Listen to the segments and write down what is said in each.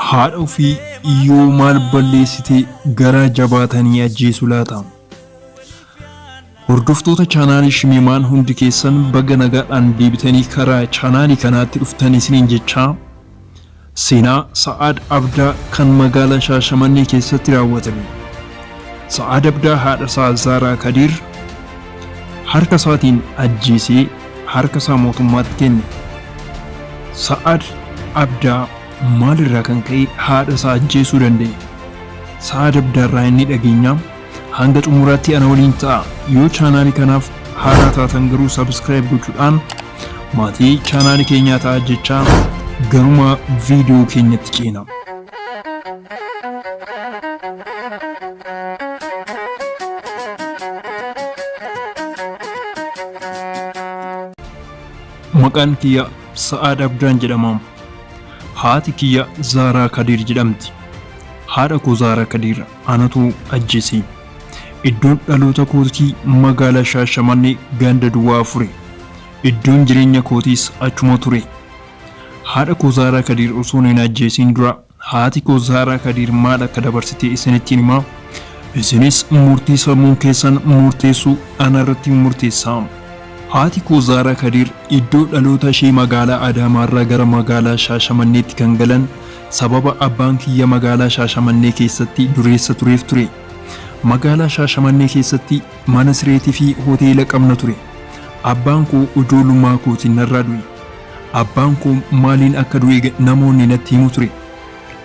Haadha ofii yoo maal balleessite garaa jabaatanii ajjeesu laata? Hordoftoota chaanaalii Shimimaan hundi keessan baga nagaadhaan deebitanii karaa chaanaalii kanaatti dhuftan isiniin jechaa seenaa Sa'aad Abdaa kan magaalaa Shaashamannee keessatti raawwatame. Sa'aad Abdaa haadha isaa Zaaraa Kadiir harka isaatiin ajjeesee harka isaa mootummaatti kenne. Sa'aad Abdaa maalirraa kan ka'e haadha isaa ajjeesuu danda'e? Sa'aad Abdaarraa inni dhageenya hanga xumuraatti ana waliin ta'a. Yoo chaanaalii kanaaf haaraa taatan garuu subscribe gochuudhaan maatii chaanaalii keenyaa ta'a jechaa garuma viidiyoo keenyatti ceena. Maqaan kiyya Sa'aad Abdaan jedhama. Haati kiyya Zaaraa Kadiir jedhamti. Haadha koo Zaaraa Kadiir anatu ajjeese. Iddoon dhaloota kootii magaalaa Shaashamannee ganda duwwaa 4. Iddoon jireenya kootiis achuma ture. Haadha koo Zaaraa Kadiir osoo hin ajjeesiin dura haati koo Zaaraa Kadiir maal akka dabarsite isinitti himaa. Isinis murtii sammuu keessan murteessuu anarratti murteessaa. Haati koo Zaaraa Kadiir iddoo dhaloota ishee magaalaa Adaamaarraa gara magaalaa Shaashamanneetti kan galan sababa abbaan kiyya magaalaa Shaashamannee keessatti dureessa tureef ture. Magaalaa Shaashamannee keessatti mana sireetii fi hoteela qabna ture. Abbaan koo ijoollummaa kootiin narraa du'e. Abbaan koo maaliin akka du'e namoonni natti himu ture.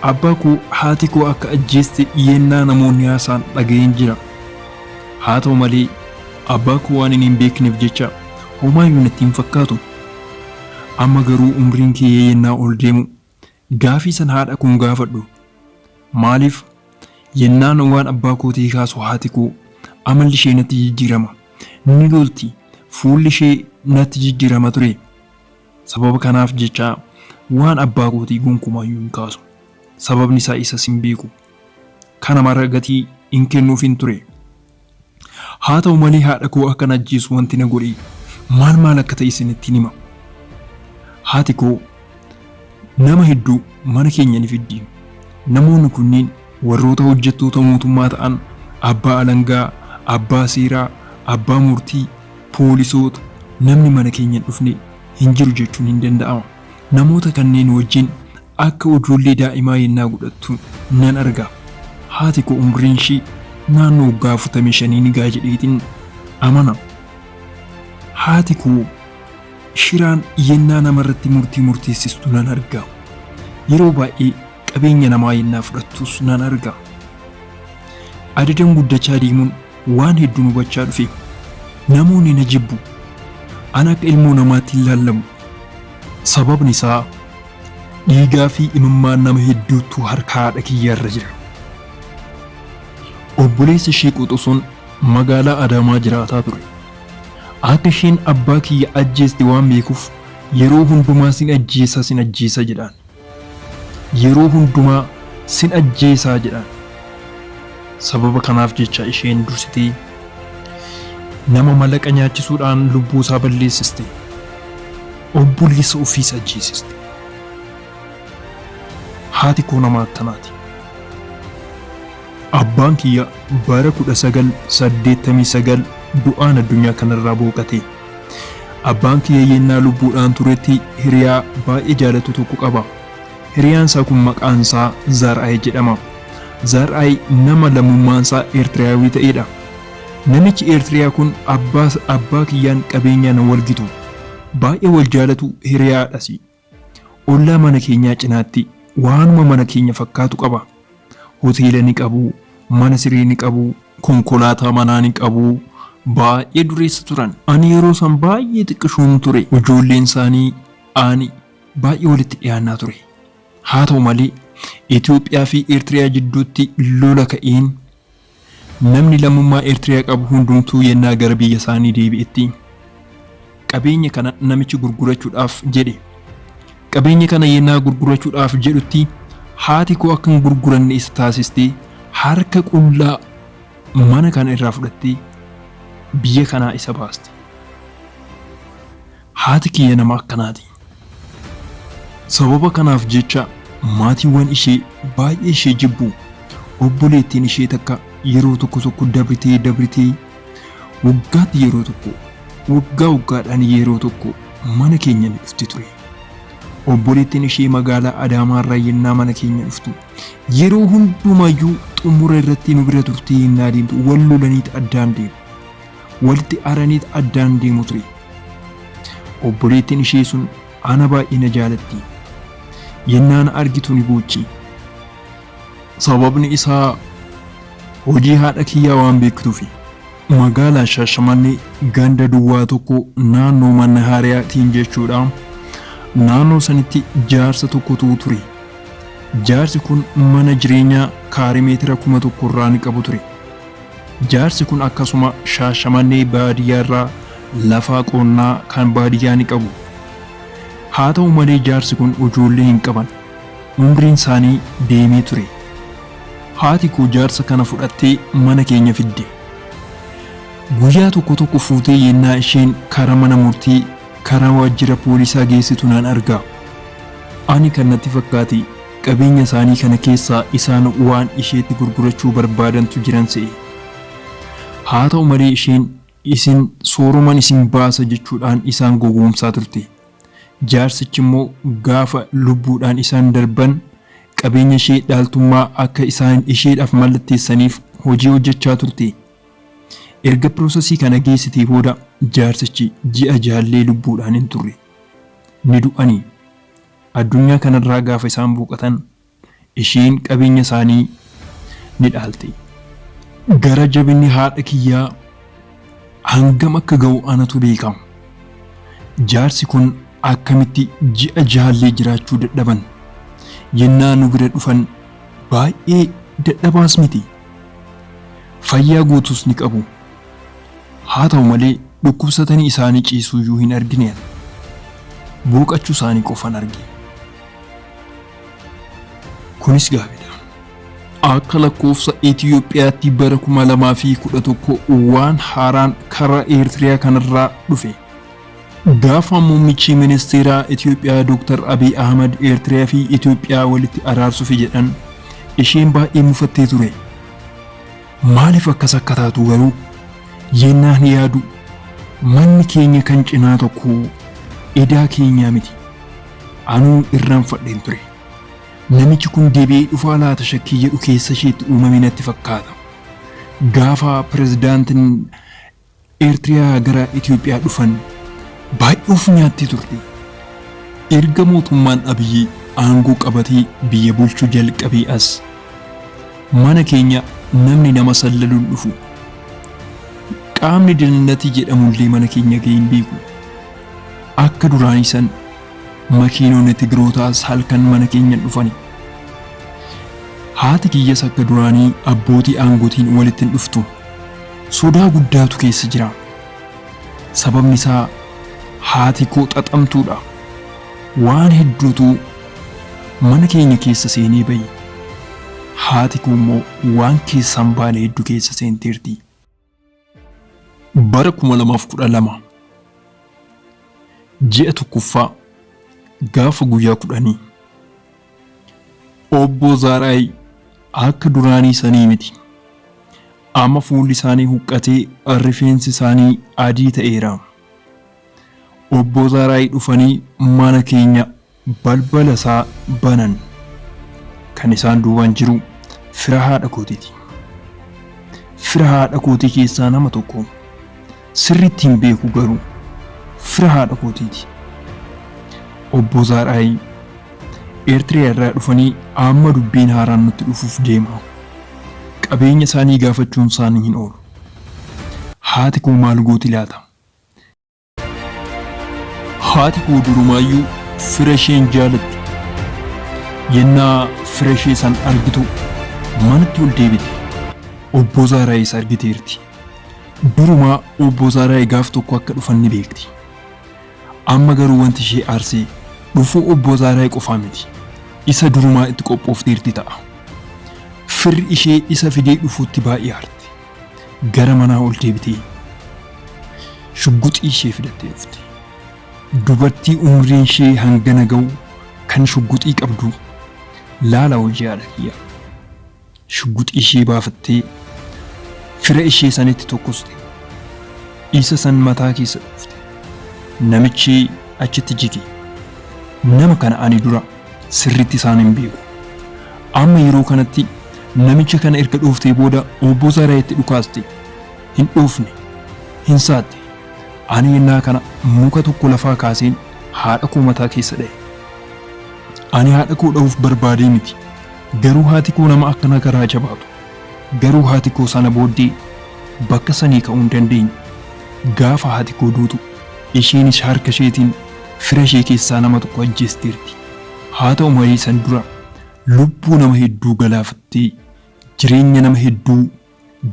Abbaa koo haati koo akka ajjeeste yennaa namoonni haasa'an dhaga'een jira. Haa ta'u malee abbaa koo waan hin beekneef jecha homaayyuu natti hin fakkaatu. Amma garuu umriin kiyya yennaa ol deemu gaafii san haadha koon gaafadhu. Maaliif yennaan waan abbaa kootii kaasu haati koo amalli ishee natti jijjiirama. Ni lolti, fuulli ishee natti jijjiirama ture. Sababa kanaaf jecha waan abbaa kootii gonkumaayyuu hin kaasu. Sababni isaa isas hin beeku. Kana mara gatii hin kennuuf hin ture. Haa ta'u malee haadha koo akkan ajjeesu wanti na godhe maal maal akka ta'e isinitti hima. Haati koo nama hedduu mana keenya ni fiddi. Namoonni kunniin warroota hojjettoota mootummaa ta'an abbaa alangaa, abbaa seeraa, abbaa murtii, poolisoota namni mana keenya hin dhufne hin jiru jechuun hin danda'ama. Namoota kanneen wajjin akka ijoollee daa'imaa yennaa godhattu nan arga. Haati koo umriin ishii naannoo waggaa 45 ni ga'a jedheetiin amana. Haati koo shiraan yennaa namarratti murtii murteessistu nan arga. Yeroo baay'ee qabeenya namaa yennaa fudhattus nan arga. Adadan guddachaa deemuun waan hedduu hubachaa dhufe. Namoonni na jibbu. Ana akka ilmoo namaatti hin laallamu. Sababni isaa dhiigaa fi imimmaan nama hedduutu harka haadha kiyyaarra jira. Obboleessi ishee quxusuun magaalaa Adaamaa jiraataa ture. Akka isheen abbaa kiyya ajjeeste waan beekuuf yeroo hundumaa sin ajjeesa sin ajjeesa jedhaan. Yeroo hundumaa sin ajjeesaa jedhaan. Sababa kanaaf jecha isheen dursitee nama mallaqa nyaachisuudhaan lubbuu isaa balleessiste. Obboleessa ofiis ajjeesiste. Haati koo nama akkanaati. Abbaan kiyya bara 1989 du'aan addunyaa kanarraa boqote. Abbaan kiyya yennaa lubbuudhaan turetti hiriyaa baay'ee jaalatu tokko qaba. Hiriyaan isaa kun maqaan isaa Zar'aay jedhama. Zar'aay nama lammummaan isaa Eertiriyaawii ta'edha. Namichi Eertiriyaa kun abbaa kiyyaan qabeenyaan wal gitu. Baay'ee wal jaalatu hiriyaadhas. Ollaa mana keenyaa cinaatti waanuma mana keenya fakkaatu qaba. Hoteela ni qabu, mana siree ni qabu, konkolaataa manaa ni qabu. Baay'ee dureessa turan. Ani yeroo san baay'ee xiqqishuun ture. Ijoolleen isaanii ani baay'ee walitti dhiyaannaa ture. Haa ta'u malee Itoophiyaa fi Eertiriyaa jidduutti lola ka'een namni lammummaa Eertiriyaa qabu hundumtuu yennaa gara biyya isaanii deebi'etti qabeenya kana namichi gurgurachuudhaaf jedhe. Qabeenya kana yennaa gurgurachuudhaaf jedhutti haati koo akka hin gurguranne isa taasistee harka qullaa mana kana irraa fudhattee biyya kanaa isa baaste. Haati kiyya nama akkanaati. Sababa kanaaf jecha maatiiwwan ishee baay'ee ishee jibbu. Obboleettiin ishee takka yeroo tokko tokko dabritee dabritee waggaatti yeroo tokko, waggaa waggaadhaan yeroo tokko mana keenya ni dhufti ture. Obboleettiin ishee magaalaa Adaamaa irraa yennaa mana keenya dhuftu yeroo hundumayyuu xumura irratti nu bira turtee yennaa deemtu wal lolaniit addaan deemu. Walitti aaraniit addaan deemu ture. Obboleettiin ishee sun ana baay'ee na jaalatti. Yennaa na argitu ni boochi. Sababni isaa hojii haadha kiyyaa waan beektuufi. Magaalaa Shaashamannee ganda duwwaa tokko naannoo mana haariyaatiin jechuudha. Naannoo sanitti jaarsa tokkotu ture. Jaarsi kun mana jireenyaa kaaree meetira 1000 irraa ni qabu ture. Jaarsi kun akkasuma Shaashamannee baadiyyaarraa lafa qonnaa kan baadiyyaa ni qabu. Haa ta'u malee jaarsi kun ijoollee hin qaban. Umriin isaanii deemee ture. Haati koo jaarsa kana fudhattee mana keenya fidde. Guyyaa tokko tokko fuutee yennaa isheen karaa mana murtii, karaa waajjira poolisaa geessitu nan arga. Ani kan natti fakkaate qabeenya isaanii kana keessaa isaan waan isheetti gurgurachuu barbaadantu jiran se'e. Haa ta'u malee isheen isin sooruman isin baasa jechuudhaan isaan gowwoomsaa turte. Jaarsichi immoo gaafa lubbuudhaan isaan darban qabeenya ishee dhaaltummaa akka isaan isheedhaaf mallatteessaniif hojii hojjechaa turte. Erga piroosesii kana geessitee booda jaarsichi ji'a jaallee lubbuudhaan hin turre. Ni du'anii. Addunyaa kanarraa gaafa isaan boqotan isheen qabeenya isaanii ni dhaalte. Gara jabinni haadha kiyyaa hangam akka ga'u anatu beekama. Jaarsi kun akkamitti ji'a jaallee jiraachuu dadhaban. Yennaa nu bira dhufan baay'ee dadhabaas miti. Fayyaa guutuus ni qabu. Haa ta'u malee dhukkubsatanii isaanii ciisuuyyuu hin argine. Booqachuu isaanii qofan arge. Kunis gaafidha. Akka lakkoofsa Itiyoophiyaatti bara 2011 waan haaraan karaa Eertiriyaa kanarraa dhufe. Gaafa muummichi ministeeraa Itiyoophiyaa Dr. Abiy Ahmad Eertiriyaa fi Itiyoophiyaa walitti araarsuuf jedhan isheen baay'ee mufattee ture. Maaliif akkas akka taatu garuu yennaan yaadu manni keenya kan cinaa tokko edaa keenyaa miti. Anuu irraanfadheen ture. Namichi kun deebi'ee dhufaa laata shakkii jedhu keessa isheetti uumame natti fakkaata. Gaafa pirezidaantiin Eertiriyaa gara Itiyoophiyaa dhufan baay'ee of nyaattee turte. Erga mootummaan Abiyyi aangoo qabatee biyya bulchuu jalqabee as mana keenya namni nama sallaluun dhufu. Qaamni dannati jedhamullee mana keenya ga'ee hin beeku. Akka duraanii san makiinonni Tigrootaas halkan mana keenya dhufani. Haati kiyyas akka duraanii abbootii aangootiin walitti hin dhuftu. Sodaa guddaatu keessa jira. Sababni isaa haati koo xaxamtuudha. Waan hedduutu mana keenya keessa seenee bahe. Haati koo immoo waan keessaan baane hedduu keessa seenteerti. Bara 2012 ji'a tokkoffaa gaafa guyyaa 10 Obbo Zaaraay akka duraanii sanii miti. Amma fuulli isaanii huqqatee rifeensi isaanii adii ta'eera. Obbo Zaaraay dhufanii mana keenya balbala isaa banan. Kan isaan duubaan jiru fira haadha kootiiti. Fira haadha kootii keessaa nama tokko. Sirriitti hin beeku garuu fira haadha kootiiti. Obbo Zaaraay Eertiriyaa irraa dhufanii amma dubbiin haaraan nutti dhufuuf deema. Qabeenya isaanii gaafachuun isaanii hin oolu. Haati koo maal gooti laata? Haati koo durumaayyuu fira ishee hin jaalattu. Yennaa fira ishee san argitu manatti ol deebite. Obbo Zaaraayis argiteerti. Durumaa obbo Zaaraay gaaf tokko akka dhufan ni beekti. Amma garuu wanti ishee aarsee dhufuu obbo Zaaraay qofaa miti. Isa durumaa itti qophoofteerti ta'a. Firri ishee isa fidee dhufuutti baay'ee aarte. Gara manaa ol deebitee shugguxii ishee fidattee dhufte. Dubartii umriin ishee hangana ga'u kan shugguxii qabdu Laala hojii haadha kiyya. Shugguxii ishee baafattee fira ishee sanitti tokkoste. Isa san mataa keessa dhoofte. Namichi achitti jige. Nama kana ani dura sirriitti isaan hin beeku. Amma yeroo kanatti namicha kana erga dhooftee booda obbo Zaraayitti dhukaaste. Hin dhoofne. Hin saatte. Ani yennaa kana muka tokko lafaa kaaseen haadha koo mataa keessa dha'e. Ani haadha koo dha'uuf barbaadee miti. Garuu haati koo nama akkana garaa jabaatu. Garuu haati koo sana booddee bakka sanii ka'uu hin dandeenye. Gaafa haati koo duutu isheenis harka isheetiin fira ishee keessaa nama tokko ajjeesteerti. Haa ta'u malee san dura lubbuu nama hedduu galaafattee jireenya nama hedduu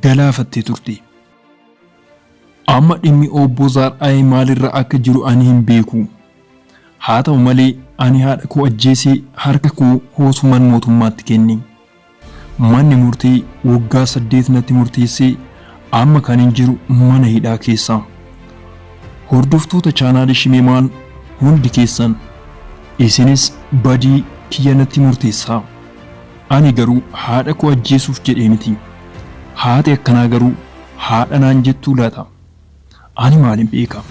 galaafattee turte. Amma dhimmi obbo Zaar'aayee maalirra akka jiru ani hin beeku. Haa ta'u malee ani haadha koo ajjeesee harka koo hoosuman mootummaatti kenne. Manni murtii waggaa 8 natti murteessee amma kanin jiru mana hidhaa keessa. Hordoftoota chaanaalii Shimeemaan hundi keessan isinis badii kiyya natti murteessaa. Ani garuu haadha koo ajjeesuuf jedhee miti. Haati akkanaa garuu haadha naan jettuu laata? Ani maalin beeka?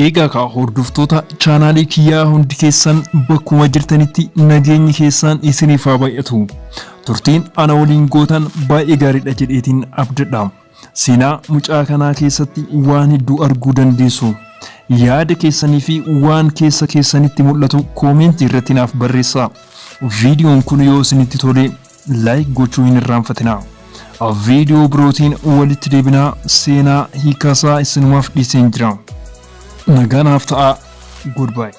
Eegaa kaa hordoftoota chaanaalii kiyyaa hundi keessan bakkuma jirtanitti nageenyi keessan isiniif haa baay'atu. Turtiin ana waliin gootan baay'ee gaariidha jedheetiin abdadha. Seenaa mucaa kanaa keessatti waan hedduu arguu dandeessu. Yaada keessanii fi waan keessa keessanitti mul'atu koomeentii irratti naaf barreessaa. Viidiyoon kun yoo isinitti tole like gochuu hin irraanfatinaa. Viidiyoo birootiin walitti deebinaa seenaa hiikasaa isinumaaf dhiiseen jira. Nagaa naaf ta'aa. Goodbye.